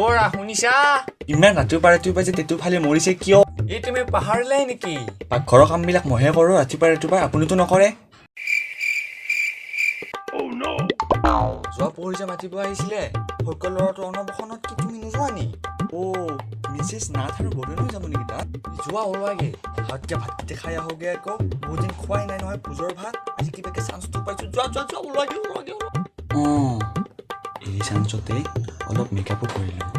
অ'ৰা, শুনিছা? ইমান ৰাতিপুৱা ৰাতিপুৱা যে টেটু ফালি মৰিছে কিয়? এই তুমি পাহৰিলাই নেকি? পাকঘৰৰ কামবিলাক মইহে কৰোঁ ৰাতিপুৱা ৰাতিপুৱা, আপুনিতো নকৰে। যোৱা পৰহি যে মাতিব আহিছিলে শইকীয়া ল'ৰাটো অন্নপ্ৰাশনত, কি তুমি নোযোৱা নি? অ' মিছেছ নাথ আৰু বদনেও যাব নেকি তাত? যোৱা, ওলোৱাগে। ভাতকে ভাতকেইটা খাই আহোঁগে আকৌ, বহুত দিন খোৱাই নাই নহয় ভোজৰ ভাত। আজি কিবাকে চান্সটো পাইছোঁ। যোৱা যোৱা যোৱা, ওলোৱাগে ওলোৱাগে। অঁ, এই চান্সতে অলপ মেকআপো কৰি লওঁ।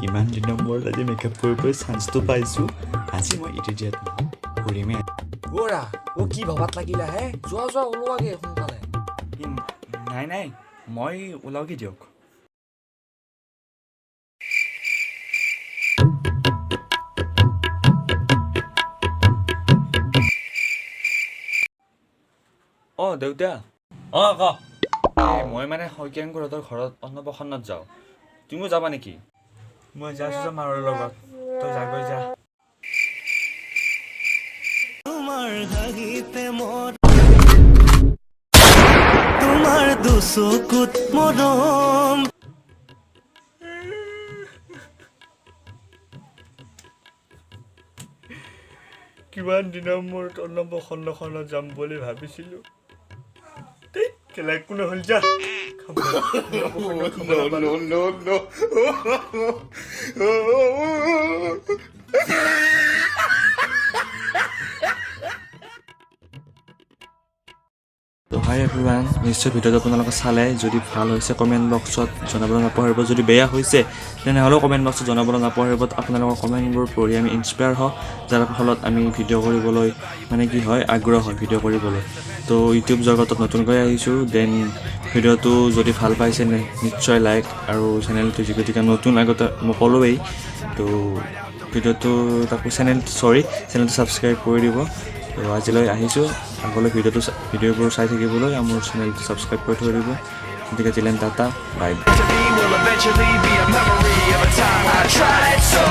ইমান দিনৰ মূৰত আজি মেকআপ কৰিবলৈ চান্সটো পাইছোঁ। আজি মই ইটো দিয়াত নহয় কৰিমেই। অ'ৰা, অ' কি ভবাত লাগিলা হে? যোৱা যোৱা, ওলোৱাগে সোনকালে। নাই নাই, মই ওলাওগে দিয়ক। অঁ দেউতা। অঁ, ক। এই মই মানে শইকীয়া খুৰাহঁতৰ ঘৰত অন্নপ্ৰাশনত যাওঁ, তুমিও যাবা নেকি? মই যাই আছো মাৰৰ লগত, তই যাগৈ যা। তোমাৰ হাঁহিতে মোৰ, তোমাৰ দুচকুত মৰম। কিমান দিনৰ মূৰত অন্নপ্ৰাশনখনত যাম বুলি ভাবিছিলোঁ, দেই কেলা, একো নহ'ল যা। No, no, no, no. তো হাই এভৰিৱান, নিশ্চয় ভিডিঅ'টো আপোনালোকে চালে। যদি ভাল হৈছে, কমেণ্ট বক্সত জনাবলৈ নাপাহৰিব। যদি বেয়া হৈছে, তেনেহ'লেও কমেণ্ট বক্সত জনাবলৈ নাপাহৰিব। আপোনালোকৰ কমেণ্টবোৰ পঢ়ি আমি ইনস্পায়াৰ হওঁ, যাৰ ফলত আমি ভিডিঅ' কৰিবলৈ মানে কি হয়, আগ্ৰহ হয় ভিডিঅ' কৰিবলৈ। তো ইউটিউব জগতত নতুনকৈ আহিছোঁ। Then ভিডিঅ'টো যদি ভাল পাইছে, নিশ্চয় লাইক আৰু চেনেলটো, যিগতিকে নতুন, আগতে মই ক'লোৱেই, তো ভিডিঅ'টো তাকো চেনেলটো, চৰি, চেনেলটো ছাবস্ক্ৰাইব কৰি দিব। তো আজিলৈ আহিছোঁ। আগলৈ ভিডিঅ'বোৰ চাই থাকিবলৈ আৰু মোৰ চেনেলটো ছাবস্ক্ৰাইব কৰি থৈ দিব। গতিকে till then, tata, bye. To me will eventually be a memory of a time I tried so